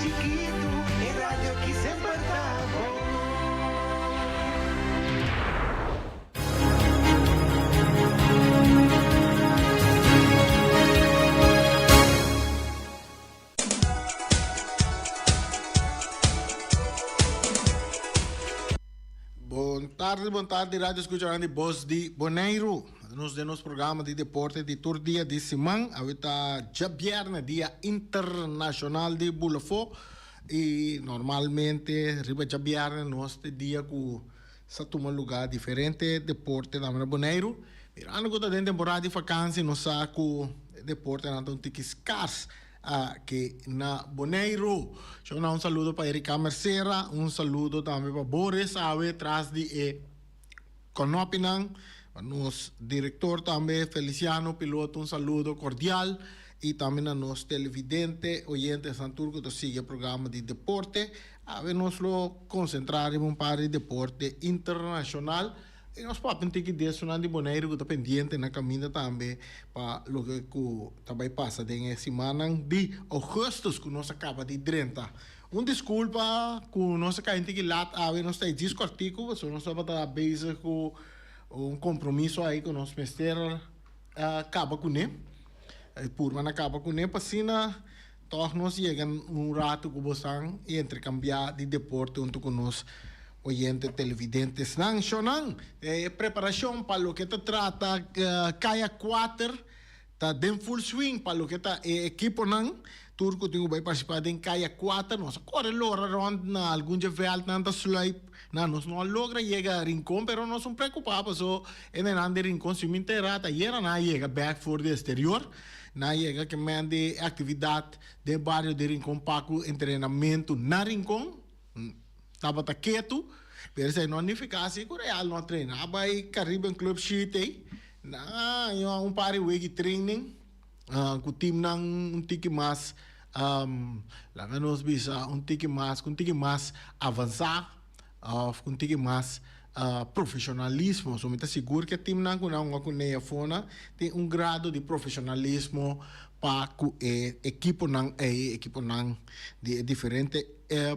chikitu, e radio ki semper ta bon. Bon tardi, bon tardi radio escuchanan di Bos di Boneiru. Nos den nos programa di deporte di tur dia di siman. Awe ta djabierne, dia internacional di bulafó. Y normalmente riba djabierne nos ta dia cu sa tuma lugar diferente deporte tambe na Boneiru. Mirando cu ta den temporada di vakantie nos sa cu e deportenan ta un tiki scars. Aki na Boneiru. Shona un saludo pa Erika Mercera, un saludo tambe pa Boris awe tras di e konopinan, pa nos direktor tambe Feliciano Piloto un saludo kordial i tambe na nos televidente, oyentenan tur ku ta sigui e programa di deporte. Awe nos lo konsentrá riba un par di deporte internashonal. I nos papia un tiki di esunnan di Boneiru ku ta pendiente na kaminda tambe pa loke ku ta bai pasa den e simannan di ougùstùs ku nos a kaba di drenta. Un diskulpa ku nos a kai un tiki lat awe, nos ta e djis kòrtiku pasobra nos tabata bezig ku un kompromiso ai ku nos mester a kaba kuné, purba na kaba kuné pa asina Tòg nos yega un ratu ku bosan i entrekambiá di deporte huntu ku nos oyente televidentesnan. Shonnan, e preparashon pa loke ta trata Kaya Kuater ta den full swing pa loke ta e ekiponan tur ku tin ku bai partisipá den Kaya Kuater. Nos a kore lora rònt na algun dje vèltnan ta sluip. Nan, nos no a logra yega Rincon, pero nos un preokupá paso e nenan di Rincon si mi enterá ta ayera nan a yega bèk for di exterior. Nan a yega ke men di aktividat den bario di Rincon pa ku entrenamentu na Rincon tabata ketu, pero esei no a nifiká si ku Real no a trena. A bai Caribbean Club Sheet ei, nan a haña un par di wiki training ku timnan un tiki mas, laga nos bisa un tiki mas, ku un tiki mas avansá. Of un tiki mas profesionalismo. So mi ta sigur ku e timnan ku nan hunga ku Neyafona tin un grado di profesionalismo pa ku e ekiponan ei, ekiponan di e diferente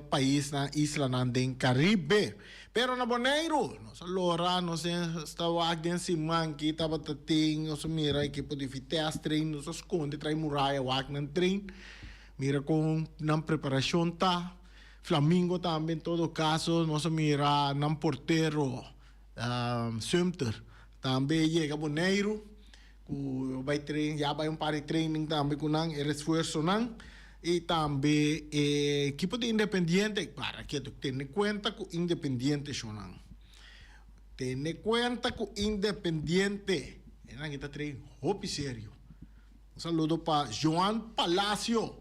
paisnan, islanan den Karibe. Pero na Boneiru nos a lora, nos ta wak den siman ki tabata tin, nos a mira ekipo di Vitesse train, nos a skonde trae muraya wak nan train, mira kon nan preparashon ta. Flamingo tambe en todo caso nos a mira nan portero Sumter tambe yega Boneiru cu bay train ya bay un par di training tambe cu nan e refuerzonan y tambe e ekipo di Independiente para ke tene cuenta cu Independiente shonan tene cuenta cu Independiente e nan ta train hopi serio un saludo pa Joan Palacio.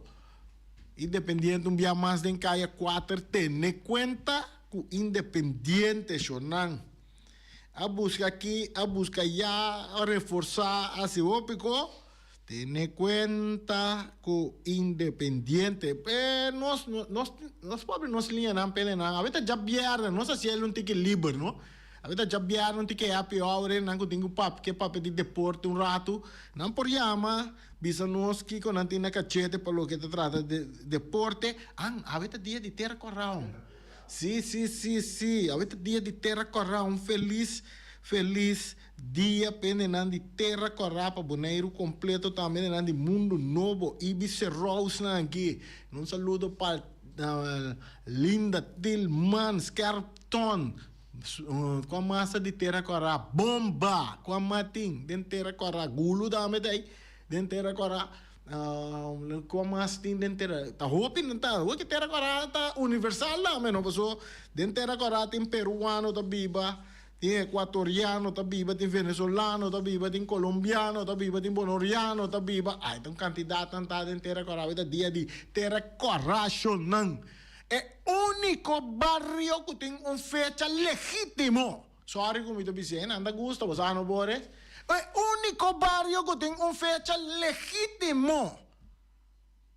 Independiente un bia mas den kaya kuater tene kuenta ku Independiente shornan a buska aki a buska ya a reforsa a hasi hopi ko tene kuenta ku Independiente pe nos nos nos pobre nos liñanan pende nan awor ta djabièrnè nos a hasiel un tiki liber no. Awe ta djabièrnè un tiki happy hour e nan ku tin ku papia ke papia di deporte un ratu nan por yama Bisa nos kiko nan tin na kachete pa loke ta trata di deporte. An, awe ta dia di Tera Kòrá. Sí, sí, sí, sí, awe ta dia di Tera Kòrá. Un felis, felis dia pa hendenan di Tera Kòrá, pa Boneiru kompleto tambe, hendenan di Mundu Nobo, Ibis Serousnan aki. Un saludo pa Linda Tilman, Skerpton. Kua masa di tera kòrá? Bomba! Kua matin den tera kòrá? Gulu tambe ta ei den tera kòrá. Kua mas tin den tera? Ta hopi nan ta. Hopi tera kòrá ta universal tambe no? Pasobra den tera kòrá tin peruano ta biba, tin ekuatoriano ta biba, tin venezolano ta biba, tin kolombiano ta biba, tin bonoriano ta biba. Ai ta un kantidat nan ta den tera kòrá. Awor ta dia di tera kòrá shonnan. E úniko bario ku tin un fecha legítimo. Sorry ku mi ta bis'é, nan ta gusta bo sa no Boris. E úniko bario ku tin un fecha legítimo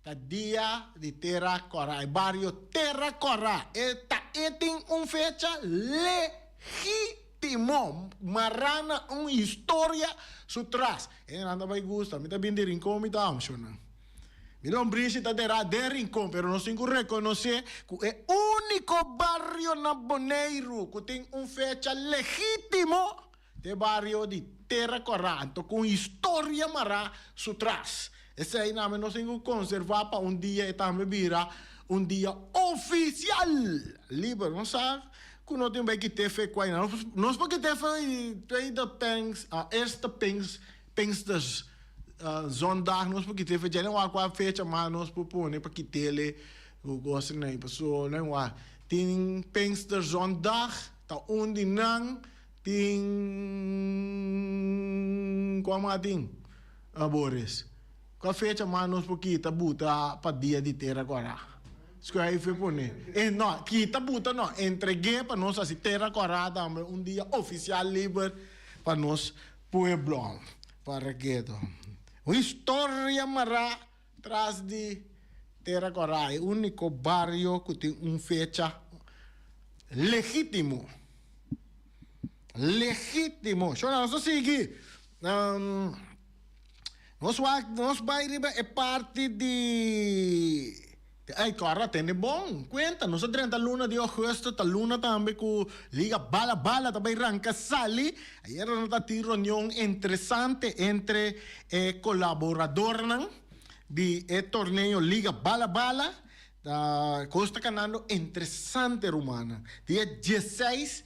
ta dia di Tera Kòrá, e bario Tera Kòrá. E ta e tin un fecha legítimo, mará na un historia su tras. E nan ta bai gusta, mi ta bin di Rincon mi ta amshonan. Mi lombrishi ta derá den Rincon, pero nos tin ku rekonosé ku e úniko bario na Boneiru ku tin un fecha legítimo ta e bario di Tera Kòrá, anto ku un historia mará su tras. Esei name nos tin ku konservá pa un dia e tambe bira un dia ofisial liber. Nos sa ku no tin bai kit'é fe ku ainda. Nos por kit'é fe tweede Pings, eerste Pings, Pinksters zondag nos por kit'é fecha. Nan wak kua fecha mas nos por pone pa kit'é ku kosnan ei. Pasobra nan wak tin Pinksterzondag ta un di nan. Tin kua mas tin Boris? Kua fecha mas nos por kita buta pa dia di tera kòrá? Skuif e pone. E no, kita buta no, entreg'é pa nos hasi tera kòrá tambe un dia ofisial liber pa nos pueblo. Para keto. Un historia mará tras di tera kòrá, e úniko bario ku tin un fecha legítimo. Legítimo. Shona, nos ta sigui. Nos wak, nos bai riba e parti di Ay, kòrda, tene bon kuenta, nos a drenta luna di ougùstùs, ta luna tambe ku Liga Bala Bala ta bai ranka sali. Ayera nos ta tin reunion interesante entre e kolaboradornan di e torneo Liga Bala Bala. Ta kos ta kanando interesante rumannan. Dia dieseis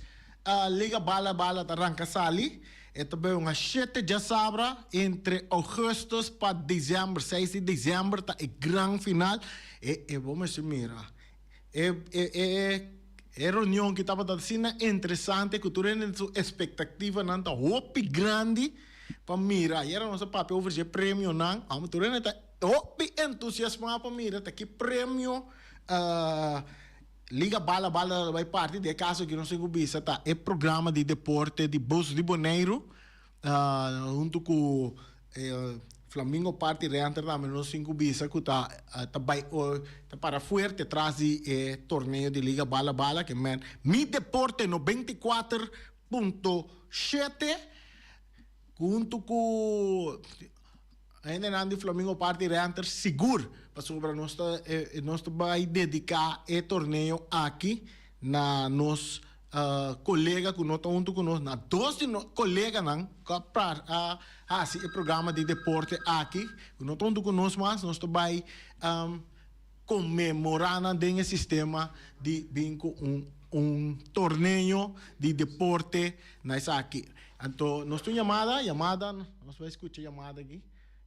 Liga Bala Bala ta ranka sali. E ta bay un a shete djasabra entre augustus pa december. Seis di december ta e gran final. E e bo mester mira e e e e reunion ki tabata asina interesante ku tur hende su espektativanan ta hopi grandi pa mira. Ayera nos a papia over dje premionan. Amo tur hende ta. Hopi entusiasmá pa mira ta ki premio Liga Bala Bala ta bai parti. Den e kaso aki nos tin ku bisa ta e programa di deporte di Bos di Boneiru huntu ku Flamingo Party Renter tambe nos tin ku bisa ku ta ta bai ta para fuerte tras di e torneo di Liga Bala Bala ke men Mi Deporte 94.7 huntu ku Hendenan di Flamingo Party Renter sigur pasobra nos ta nos ta bai dedica e torneo aki na nos colega cu no ta hunto cu nos, na dos di nos coleganan cu a a haci e programa di deporte aki cu no ta hunto cu nos mas, nos ta bai conmemora nan den e sistema di bin cu un un torneo di deporte na esaki. Anto nos tin un yamada, yamada, nos bai scucha yamada aki.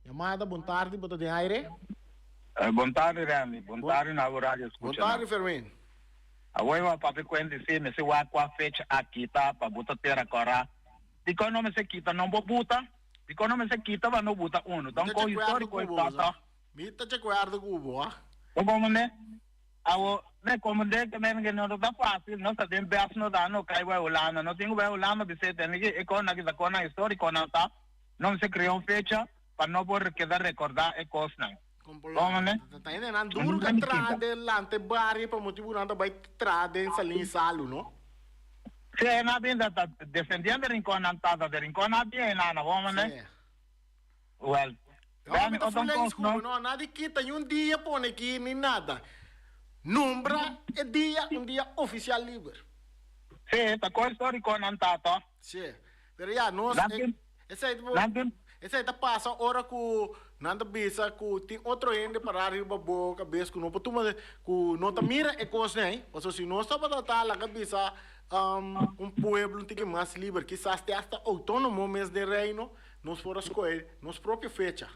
Yamada, bon tardi, bo ta den aire. Bon tardi Randy, bon tardi na bo radio scucha nan. Bon tardi Fermin. Awor bo a papia cu hende si mester wak cua fecha a kita pa bo ta tera cora. Dicon no mester kita no bo buta? Dicon no mester kita pa no buta uno? Ta un co historico e ta ta. Mi ta di acuerdo cu bo, ah. Bo comprende? Awo, me comprende que men que no ta facil, no sa den bes no da no cay bay Hulanda, no tin cu bay Hulanda bisé tene ki e cosnan aki ta cosnan historico nan ta, no mester crea un fecha pa no por keda recorda e cosnan. Comprende? Ta hendenan duro ka traha den lante bario pa motibu nan ta bay traha den Salin y Salu, no? Si, e nan bin ta descendiente Rincon nan tata de Rincon nan bin einan, bo comprende? Si. Well, No, Benny, mi ta otro full cos, eens no? cu no, nada kita ni un dia pone aki ni nada. Nombra e dia un dia oficial liber. Sí, ta cos historico nan ta, to. Sí, pero ya, nos, Nan e, tin, esey ta, nan tin. esey ta pasa ora cu nan ta bisa cu tin otro hende para riba bo cabes cu no por tuma, cu no ta mira e cosnan ey. Pasobra si nos tabata ta laga bisa un pueblo un tiki mas liber, kisas te hasta autonomo mes den Reino, Nos por a skohe nos propio fecha.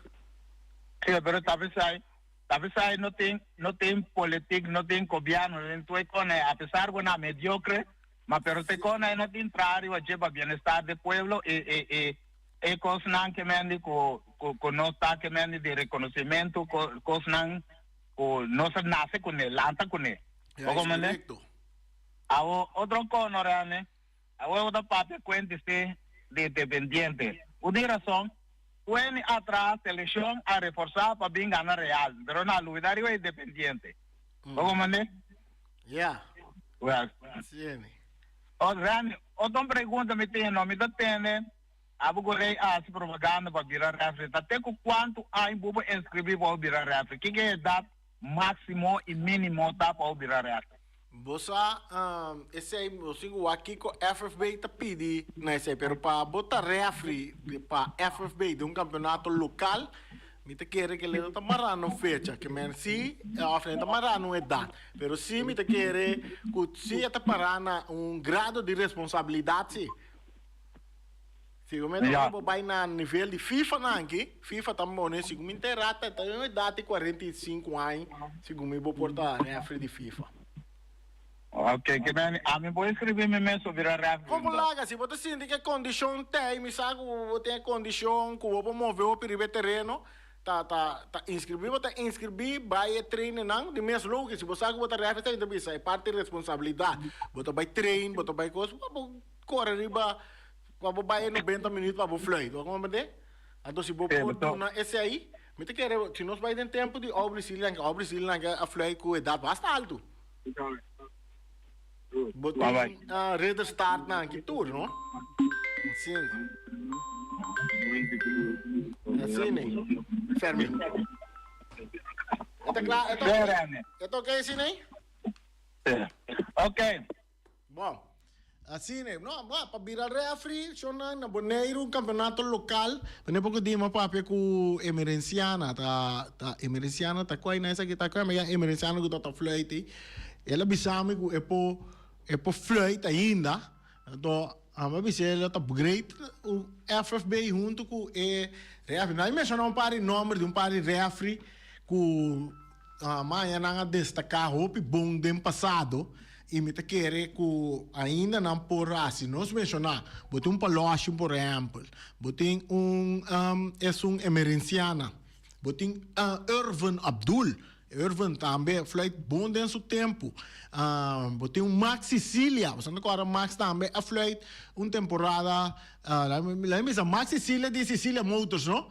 Sí, pero ta pesai, ta pesai no tin, no tin politik, no tin gobierno, no tin tur e kona, a pesar ku nan mediocre, ma pero te kona e no tin traha riba dje pa bienestar di pueblo i i i e kosnan ke mende ku ku ku no ta ke mende di rekonosimentu, kosnan ku nos a nase kuné, lanta kuné. Ja, Bo es komprende? korekto. Awo otro kono realme. Awe bo ta papia kuenti si di Independiente. Ku di rason, Tueni atras selekshon a reforsá pa bin gana Real, pero nan a lubidá riba Independiente. Bo komprendé? Ya. Well. Sieni. O Randy, otro pregunta mi tin, no mi ta tende. Abo ku rei a hasi propaganda pa bira referee, ta te ku kuantu aña bo por inskribí pa bo bira referee? Kiko e edat máksimo i mínimo ta pa bo bira referee? Bo sa esei, bo sin ku wak kiko FFB ta pidi na esei, pero pa bo ta referee pa FFB den un kampeonato lokal, mi ta kere ke lo ta mará na un fecha, ke men si òf nan ta mará na un edat, pero si mi ta kere ku si e ta pará na un grado di responsabilidat si. Sigur mi ta bo bai na nivel di FIFA nan aki, FIFA ta pone sigur mi ta erata ta un edat di 45 aña sigur mi bo por ta referee di FIFA. Ok, ke men ami por inscribi mi mes o bira referee Como laga, si bo ta sinti ke kondishon t'ei, mi sa ku bo tin e kondishon ku bo por move hopi riba e tereno, ta ta ta inscribi bo ta inscribi bai e trainen nan di mes loke si bo sa ku bo ta referee ta bisa e parti responsabilidat bo ta bai train bo ta bai kos bo Kore riba pa bo bai e 90 minuut pa bo fluit. Bo a comprende? Anto si bo por duna esei, mi ta kere si nos bai den tempo di Aubrey Sealank, Aubrey Sealank a fluit ku edat basta altu. Bo tin Ridder Start nan aki tur, no? Asina. Asina. Fermin. E ta kla? E ta oké? E ta oké asina? Oké. Bon, asina e. No, bo, pa bira refri, shonnan, na Boneiru, un kampeonato lokal. Wanneer poko dia mi a papia ku Emerenciana, ta, ta Emerenciana ta kua na esaki ta kua, mi ya Emerenciana ku ta ta fluit ei. El a bisa mi ku e por, e por fluit ainda. Anto, ami a bisa el ta great un FFB huntu ku e refri. Nan a menshoná un par di nòmber di un par di refri ku maña nan a destaká hopi bon den pasado. I mi ta kere ku ainda nan por hasi. Nos menshoná, bo tin un Paloshi por ehèmpel, bo tin un esun Emerenciana, bo tin Irvin Abdul, Irvin tambe fluit bon den su tempu, bo tin un Max Cicilia, bo sa ta kòrda Max tambe a fluit un temporada, laga mi bisa Max Cicilia di Cicilia Motors no,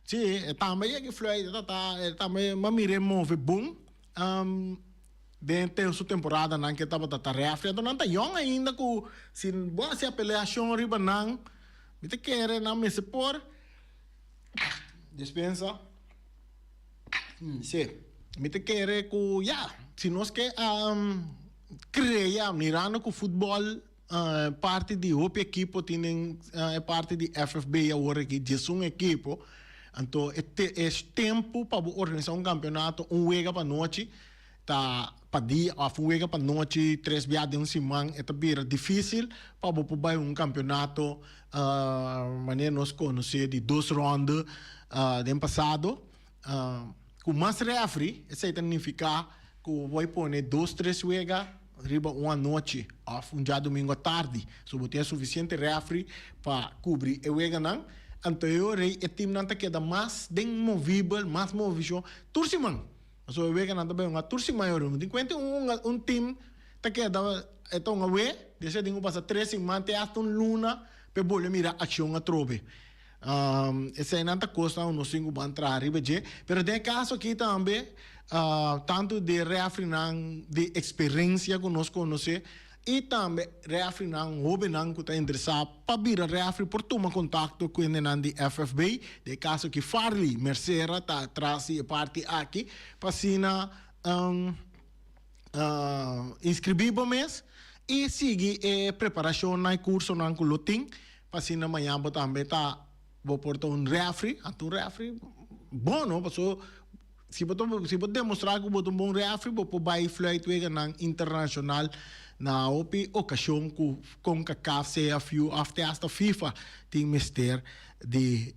si e tambe yega fluit, e ta ta e tambe mi a mir'é move bon. Den ten su temporadanan ke tabata ta refri, anto nan ta yong ainda ku si bo hasi apeleashon riba nan, mi ta kere nan mester por dispensa. Si, mi ta kere ku ya, si nos ke krea mirando ku futbòl parti di hopi ekipo tin den e parti di FFB awor aki diesun ekipo, anto e e tempu pa bo organisa un kampeonato un wega pa nochi ta pa dia òf un wega pa nochi tres bia den un siman e ta bira difisil pa bo por bai un kampeonato manera nos konosé di dos ronde den pasado ku mas refri esei ta nifiká ku bo bai pone dos tres wega riba un anochi òf un djadumingu atardi. So bo tin e sufisiente refri pa kubri e weganan. Anto e ora ei e timnan ta keda mas den movibel, mas movishon tur siman. Pasobra e weganan ta bai hunga tur siman e ora ei. Bo tin kuenta un un tim ta keda e ta hunga we, despues tin ku pasa tres siman te asta un luna pa e bolbe mira akshon atrobe. Eseinan ta kosnan ku nos tin ku ban traha riba dje. Pero den e kaso aki tambe, tantu di refrinan di eksperensia ku nos konosé i tambe refrinan hóbennan ku ta interesá pa bira refri por tuma kontakto ku hendenan di FFB. Den e kaso aki Farley Mercera ta tras di e parti aki pa asina inskribí bo mes i sigui e preparashonnan i kursonan ku lo tin. Pa asina mañan bo tambe ta bo por ta un refri, anto un refri bon no, paso si bo ta si bo demostra ku bo ta un bon refri bo por bai fluit weganan internashonal na hopi okashon ku Concacaf, CFU òf te asta FIFA tin mester di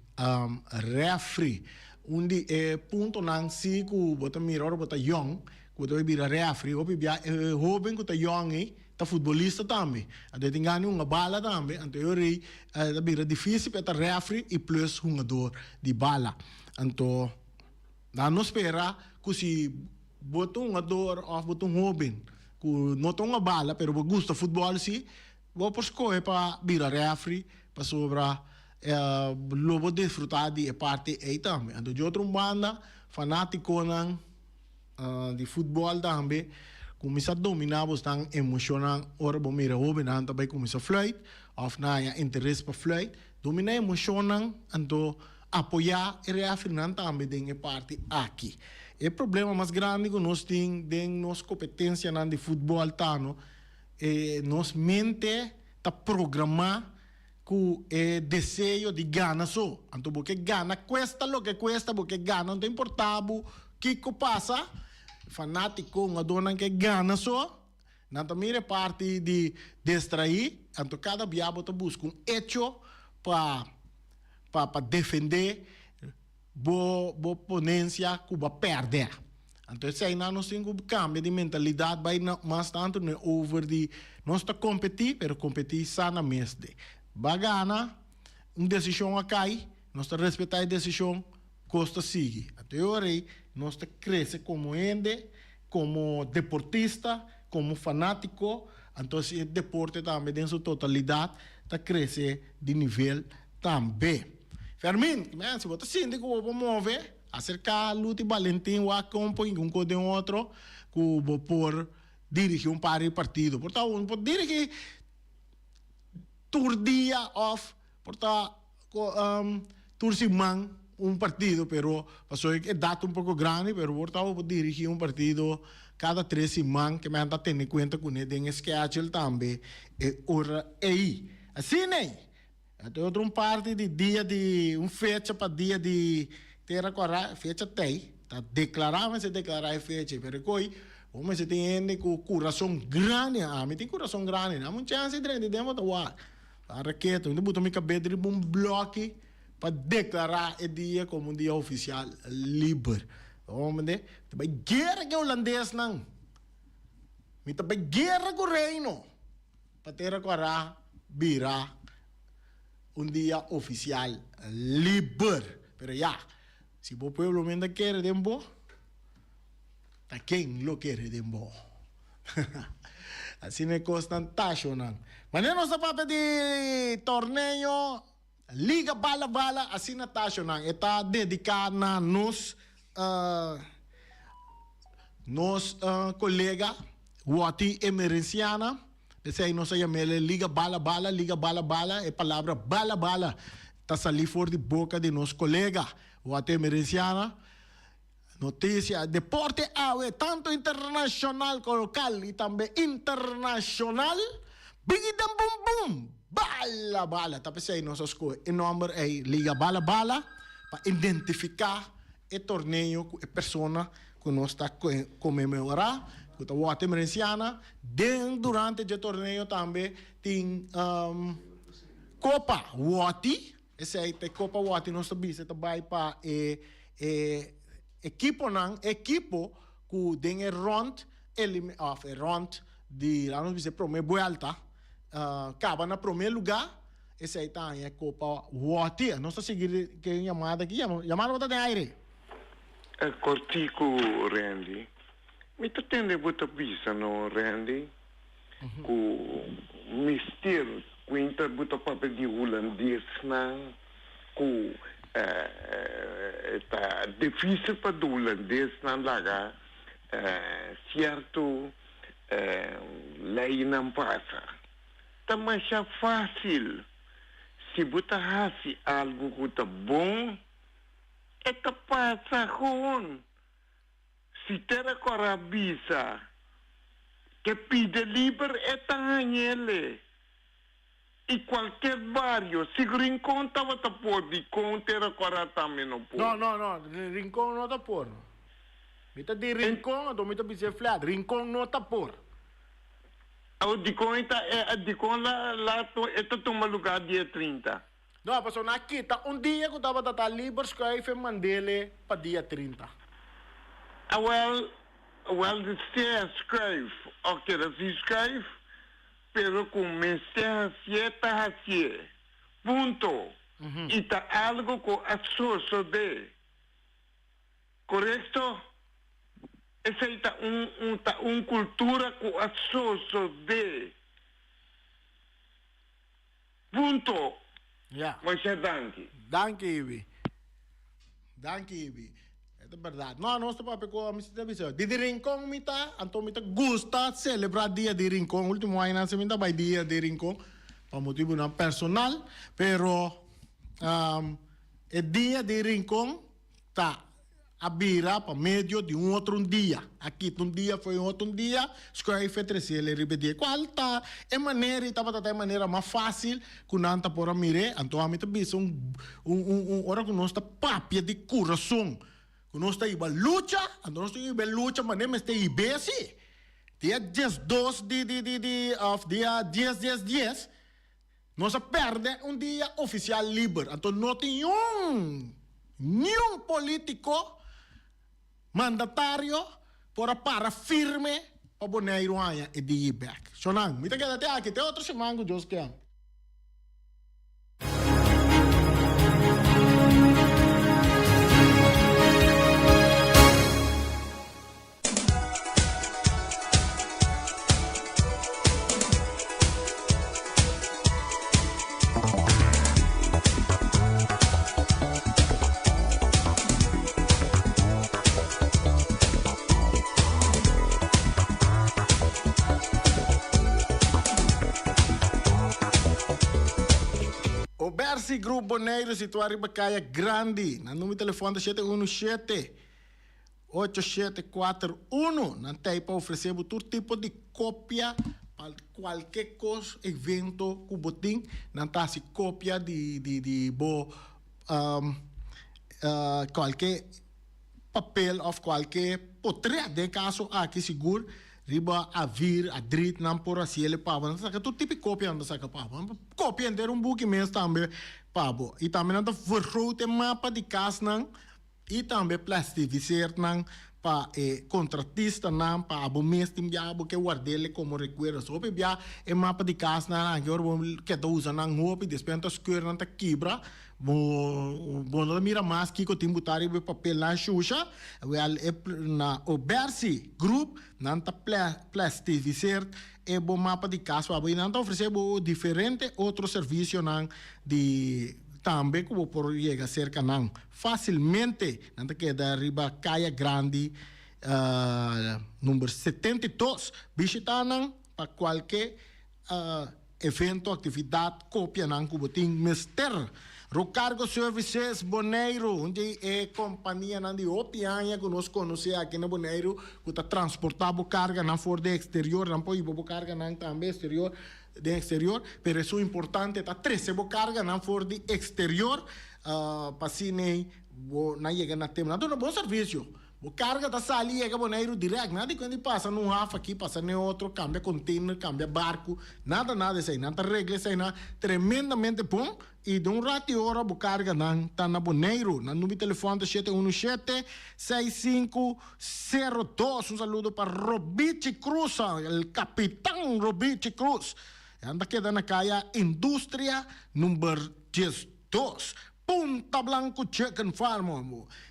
refri. Un di e puntonan si ku bo ta mira ora bo ta yòn ku bo ta bai bira refri hopi bia e hoben ku ta yòn ei Ta futbolista tambe. Anto e tin gana di hunga bala tambe. Anto e ora ei ta bira dificil pa e ta refri y plus hungador di bala. Anto nan no spera cu si bo ta un hungador of bo ta un hoben cu no ta hunga bala pero bo gusta futbol si, bo por scoge pa bira refri pasobra lo bo disfruta di e parti ei tambe. Anto di otro un banda fanaticonan. Di futbòl tambe kuminsá dominá bosnan emoshonnan ora bo mira hóbennan ta bai kuminsá fluit òf nan haña interes pa fluit. Dominá emoshonnan anto apoyá e refereenan tambe den e parti aki. E problema mas grandi ku nos tin den nos kompetensianan di futbòl ta no e nos mente ta programá ku e deseo di gana so. Anto bo ke gana kuesta loke kuesta, bo ke gana no ta importá bo kiko pasa. Fanátiko, hungadónan ke gana so. Nan ta mira e parti di destraí, anto kada bia bo ta buska un echo pa pa pa defendé bo bo ponensia ku bo a pèrdè. Anto eseinan nos tin ku kambia di mentalidat bai na mas tantu no e over di nos ta kompetí pero kompetí sana mes de. Ba gana, un desishon a kai, nos ta respetá e desishon, kos ta sigui. Anto e ora ei nos ta krese komo hende. Komo deportista, komo fanátiko, anto si e deporte tambe den su totalidat ta krese di nivel tambe. Fermin, men, si bo ta sinti ku bo por move, aserká Luti Balentin wak kon por un kos den otro ku bo por dirigí un par di partido. Por ta un por dirigí tur dia òf Por ta tur siman un partido pero pasobra e edat ta un poko grandi pero por ta bo por dirigi un partido kada tres siman ke men ta tene kuenta kuné den e schedule tambe e ora ei. Asina ei ta otro un parti di dia di un fecha pa dia di tera kora fecha tei ta deklará mester deklará e fecha pero e koi bo mester tin hende ku kurason grandi ami tin kurason grandi dame un chèns di drenta den bo ta wak. Ta raketo, mi ta buta mi kabes riba un bloki pa deklará e dia komo un dia ofisial liber. Hombre, mi ta bai guera ku e hulandesnan. Mi ta bai guera ku Reino pa Tera Kòrá bira un dia ofisial liber. Pero ya, si bo pueblo men ta kere den bo, Ta ken lo kere den bo? Asina e kosnan ta, shownan. Manera nos ta papia di torneo Liga Bala Bala, asina ta, shownan. E ta dediká na nos nos kolega Watty Emerenciana. P'esei nos a yam'el Liga Bala Bala, Liga Bala Bala. E palabra Bala Bala ta salí for di boka di nos kolega Watty Emerenciana. Noticia, Deporte awe tanto internacional como local y tambe internacional. Biggie den bum bum! Bala bala! Ta p'esey nos a scoge e nomber ey Liga Bala Bala pa identifica e torneo cu e persona cu nos ta conmemora cu ta Walter Merenciana. Den durante dje torneo tambe tin Copa Watty. Esei ta e kopa wòrdu nos ta bisa ta bai pa e e ekiponan, e ekipo ku den e rònt elimi òf e rònt di laga nos bisa e promé buèlta kaba na promé lugá, esei ta haña e kopa wòrdu. Nos ta sigui ke un yamada aki. Yamada bo ta den aire. Kòrtiku Randy, mi ta tende bo ta bisa no Randy. Ku mister Quinta bo ta papia di hulandesnan ku ta dificil pa di hulandesnan laga cierto leynan pasa. Ta masha facil si bo ta haci algo ku ta bon e ta pasa gewoon. Si Tera Kòrá bisa ke pide liber e ta hañ'ele. I kualker bario, si Rincon tabata por dikon Tera Kòrá tambe no por? No, no, no, Rincon no ta por. Mi ta di Rincon, anto mi ta bisa e flat, Rincon no ta por. Awor dikon e ta, dikon la, la, e ta tuma lugá dia 30? No, pasobra nan a kita un dia ku tabata ta liber schuif e mandele pa dia 30. Awel, awel di sea schuif o keda sin schuif, pero ku mester hasié ta hasié. Punto. I ta algo ku a sosodé. Korekto? Esei ta un un ta un kultura ku a sosodé. Punto! Ja. Masha danki. Danki Ibi. Danki Ibi. E ta berdad. No, nos ta papia cu mi ta bisa. Di di Rincon mi ta, anto mi ta gusta celebra dia di Rincon. Ultimo añanan si mi ta bay dia di Rincon pa motibonan personal, pero. E dia di Rincon ta a bira pa medio di un otro un dia. A kita un dia fo'i un otro un dia, schuif e treciel riba e dia. Cual ta e manera y tabata ta e manera mas facil cu nan ta por a mir'é. Anto ami ta bisa un un un ora cu nos ta papia di curason cu nos ta hiba lucha, anto nos ta hiba e lucha manera mester hib'é si. Dia diesdos di di di di of dia dies dies dies Nos a pèrdè un dia ofisial liber, anto no tin niun, niun polítiko, mandatario por a para firme pa Boneiru haña e dia bèk. Shonnan, mi ta keda te aki te otro siman ku Dios kier. Obersi Group Boneiru situá riba Kaya Grandi. Nan number di telefòn ta shete unu shete. Ocho shete kuater unu, Nan ta ei pa ofresé bo tur tipo di kopia pa kualke kos, evento ku bo tin. Nan ta hasi kopia di di di bo kualke papel òf kualke potret den e kaso aki sigur riba avir, adrit nan por hasi el pa bo. Nan ta saka tur tipo di kopia nan ta saka pa bo. Nan por kopia henter un buki mes tambe pa bo. I tambe nan ta vergroot e mapa di kasnan. I tambe plastifiseernan pa e kontratistanan pa abo mes tin bia bo ke ward'el komo rekuerdo. So hopi bia e mapa di kasnan aki ora bo ke ta usa nan hopi despues nan ta skeur nan ta kibra bo bo no ta mira mas kiko tin buta riba e papelnan shusha. Wèl e na Obersi Group nan ta plastifiseer e bo mapa di kas pa abo i nan ta ofresé bo diferente otro servisionan di tambe ku bo por yega serka nan. Fásilmente nan ta keda riba Kaya Grandi number 72. Bishitá nan pa kualke evento, aktividat, kopianan ku bo tin mester. Rocargo Services Boneiru, un di e kompanianan di hopi aña ku nos konosé aki na Boneiru ku ta transportá bo karganan for di eksterior, nan por hiba bo karganan tambe eksterior den eksterior, pero esun importante ta trese bo karganan for di eksterior. Pa asina bo na yega na tempo. Nan duna bon servisio. Bo karga ta sali yega Boneiru dirèkt. Nada di kuenta di pasa na un haf aki, pasa na e otro, kambia konteiner, kambia barku. Nada nada esei. Nan ta regla eseinan tremendamente bon i den un rat di ora bo karganan ta na Boneiru. Nan number di telefòn ta 717 6502. Un saludo pa Robichi Cruz, el kapitan Robichi Cruz. Nan ta keda na kaya Industria number 12. Punta Blanco Chicken Farm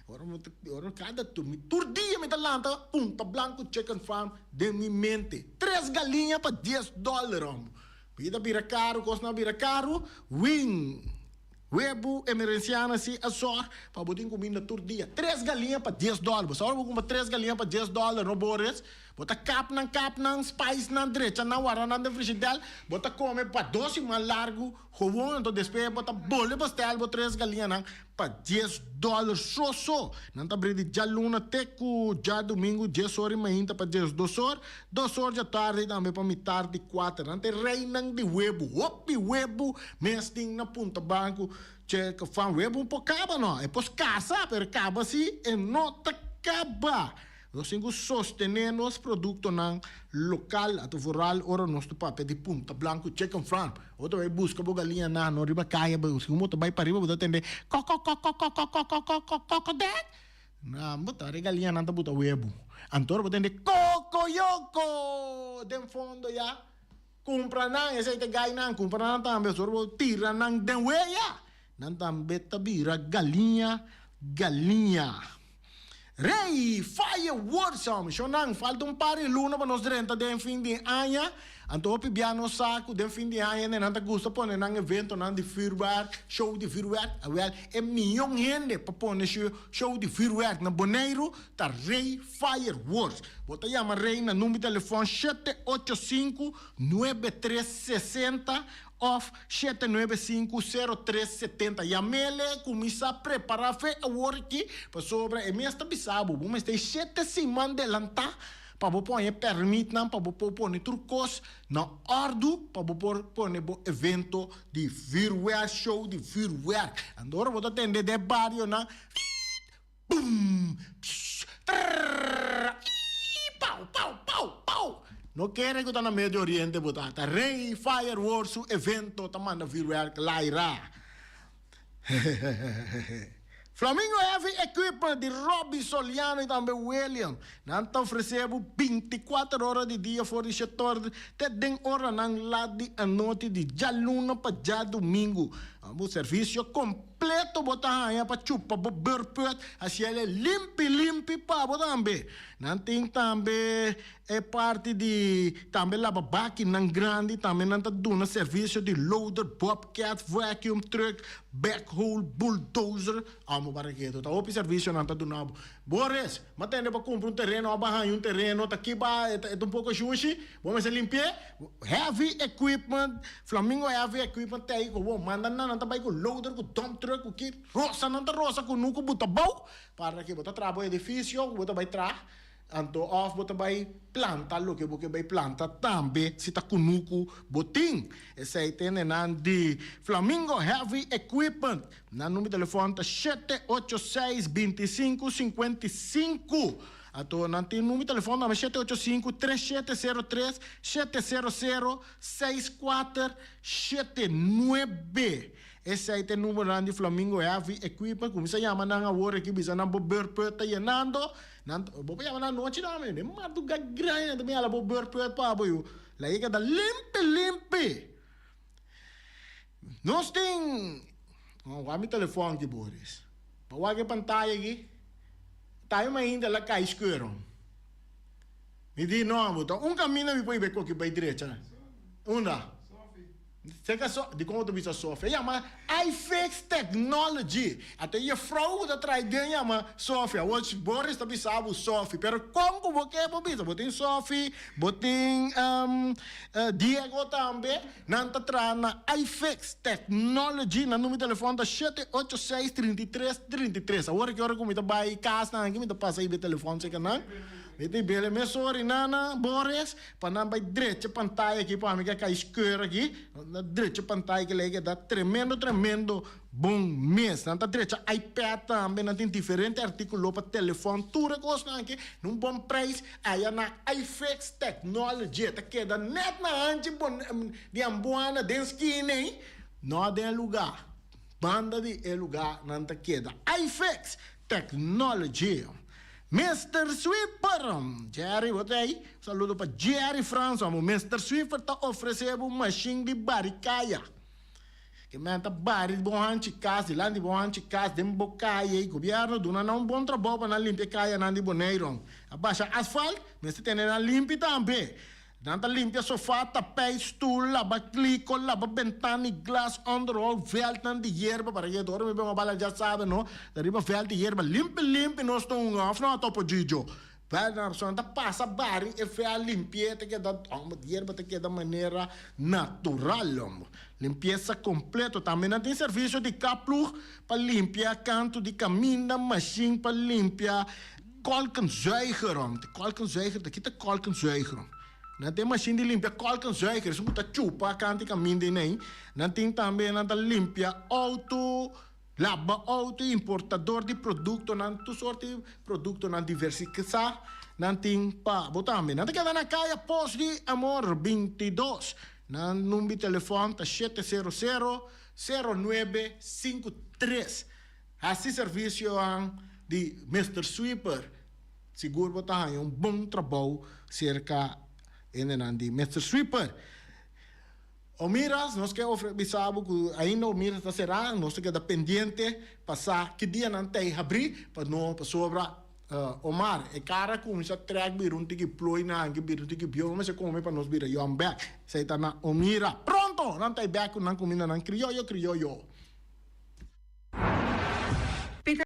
Ora mi ta ora kada tur mi tur dia mi ta lanta Punta Blanco Chicken Farm den mi mente. Tres galiña pa dies dòler hombo. Bida bira karu, kosnan a bira karu. Win webu emerenciana si a sòr pa bo tin kuminda tur dia. Tres galiña pa dies dòler. Bo sa ora bo kumpra tres galiña pa dies dòler no Boris? Bo ta kap nan, kap nan, spice nan, drecha nan, wara nan den frishidèl. Bo ta kome pa dos siman largu. Gewoon anto despues bo ta bolbe bestel bo tres galiñanan pa dies dòler so so. Nan ta bri di djaluna te ku djadumingu dies or i mainta pa 12 or, dos or djatardi tambe pa mitar di kuater. Nan ta e reinan di webu. Hopi webu mes tin na Punta Banku. Che fan webu un por kaba no. E por skasa pero e kaba si e no ta kaba. Nos tin ku sostené nos produktonan lokal, ato vooral ora nos ta papia di Punta Blanco Chicken Farm. Bo ta bai buska bo galiña nan no riba kaya, bo si bo ta bai pariba bo ta tende kokokokokokokokokokokokdek. Nan bo ta e galiñanan ta buta webu. Anto ora bo tende kokoyoko den fondo ya, kumpra nan, esei ta gai nan, kumpra nan tambe, ora bo tira nan den weya, nan tambe ta bira galiña galiña. Rey Fireworks Shownan, falta un par di luna pa nos drenta den fin di aña. Anto hopi bia nos sa ku den fin di aña nan ta gusta pone nan eventonan di vuurwerk, show di vuurwerk. Awel, e miyon hende pa pone show di vuurwerk na Boneiru ta Rey Fireworks. Bo ta yama Rey na number di telefòn 785 9360 òf 795 0370. Yam'ele, kuminsá prepará fe awor aki, pasobra e mes ta bisa bo, bo mester shete siman delantá pa bo pone e pèrmitnan pa bo por pone tur kos na òrdu pa bo por pone bo evento di vürwèrk, show di vürwèrk. Anto ora bo ta tende den barionan, fiit, bum, psh, trrrr, ii, pau, pau, pau, pau. No kere ku ta na Medio Oriente bo ta. Ta Rey Fireworks su evento ta manda vürwèrk laira. Flamingo Heavy Equipment di Robby Soliano y tambe William. Nan ta ofrece bo binticuater ora di dia for di shetor te den oranan lat di anochi di djaluna pa djadumingu. Bo servicio completo bo ta haña pa chupa bo beurput haciele limpi limpi pa bo tambe. Nan tin tambe E parti di tambe laba bakinan grandi tambe nan ta duna servisio di loader, bobcat, vacuum truck, backhoe, bulldozer. Amo baraketo ta hopi servisio nan ta duna bo. Boris, ma tende pa kumpra un tereno òf a haña un tereno ta kiba e ta un poko shushi, bo mester limpi'é. Heavy equipment, Flamingo Heavy Equipment ta ei ku bo manda nan, nan ta bai ku loader, ku dump truck, ku ki rosa nan ta rosa ku nuku buta bou para ke bo ta traha bo edifisio ku bo ta bai traha. Anto òf bo ta bai planta loke bo ke bai planta tambe si ta kunuku bo tin. Esei ta hendenan di Flamingo Heavy Equipment. Nan number di telefòn ta shete ocho seis 25 55. Anto nan tin number di telefòn tambe shete ocho sinku tres shete sero tres shete sero sero seis kuater shete nuebe. Esei ta e numbernan di Flamingo Heavy Equipment. Kuminsá yama nan awor aki bisa nan bo beurput ta yenando. Nan ta, bo por yama nan anochi tambe, den marduga grandi nan ta bin hala bo beurput pa bo yu. Laga e keda limpi limpi. Nos tin, oh, wak mi telefon aki Boris. Bo wak e pantaya aki? Tayo mainta la kai skeuron. Mi di no, bo ta un kaminda mi por hiba e koki bai drecha. Unda? Seka so, dikon bo ta bisa Sofia? E yama iFix Technology. Ata e jefrou ku ta traha den yama Sofia. Awor Boris ta bisa bo Sofi, pero kon ku bo ke bo bisa? Bo tin Sofi, bo tin Diego tambe. Nan ta traha na iFix Technology. Nan numero di telefòn ta shete ocho seis 33 33. Awor aki ora ku mi ta bai kas nan aki mi ta pasa riba e telefòn seka nan. Mi ta bele mesora nana Boris. Pa nan bai drecha pantaya aki pa mi ke kai skeur aki. Nan drecha pantaya ki lei ke ta tremendo tremendo bon mes. Nan ta drecha iPad tambe, nan tin diferente artikulo pa telefòn, tur e kosnan aki na un bon preis aya na iFix Technology. E ta keda net na hanchi di Ambuana den skina ei, no den e luga, banda di e luga nan ta keda. iFix Technology. Mister Sweeper, Jerry bo ta ei? Saludo pa Jerry Frans amo. Mister Sweeper ta ofrece bo mashin di bari kaya. Ke men ta bari bo hanchi kas, dilanti bo hanchi kas, den bo kaya ei. Gobierno duna nan un bon trabou pa nan limpia e kayanan di Boneiru. A basha asfalt, mester tene nan limpi tambe. Nan ta limpia sofá, tapijt, stoel, laba kliko, laba bentana i glas, onderhoud veldnan di yerba, para ke ora mi bin un bala dja sabe no, ta riba veld di yerba limpi limpi nos ta hunga of no Topo Gigio? Veldnan nan ta pasa bari e veld limpi'e ta keda homber yerba ta keda manera natural homber. Limpiesa kompleto tambe nan tin servisio di kaploeg pa limpia kantu di kaminda, mashin pa limpia Kolkenzuiger, hombre. Kolkenzuiger, ta kita kolkenzuiger? Nan tin mashin di limpia kolkenzuiger, esun ku ta chupa kanti kaminda ei. Nan tin tambe, nan ta limpia outo, laba outo, importador di produktonan, tur sort di produktonan diversikisá nan tin pa bo tambe. Nan ta keda na Kaya Pos di Amor 22. Nan number di telefòn ta 700 09 53. Hasi servisionan di Mister Sweeper, sigur bo ta haña un bon trabou serka hendenan di Mister Sweeper. Omiras, nos ke ofre bisa bo ku ainda Omiras ta será, nos ta keda pendiente pa sa ki dianan ta e habrí pa no pasobra. Omar, e kara kuminsá trèk bira un tiki ploi na hanki bira un tiki bieu, no mester kome pa nos bira yòn bèk. Esei ta na Omira. Pronto! Nan ta e bèk ku nan kumindanan krioyo krioyo.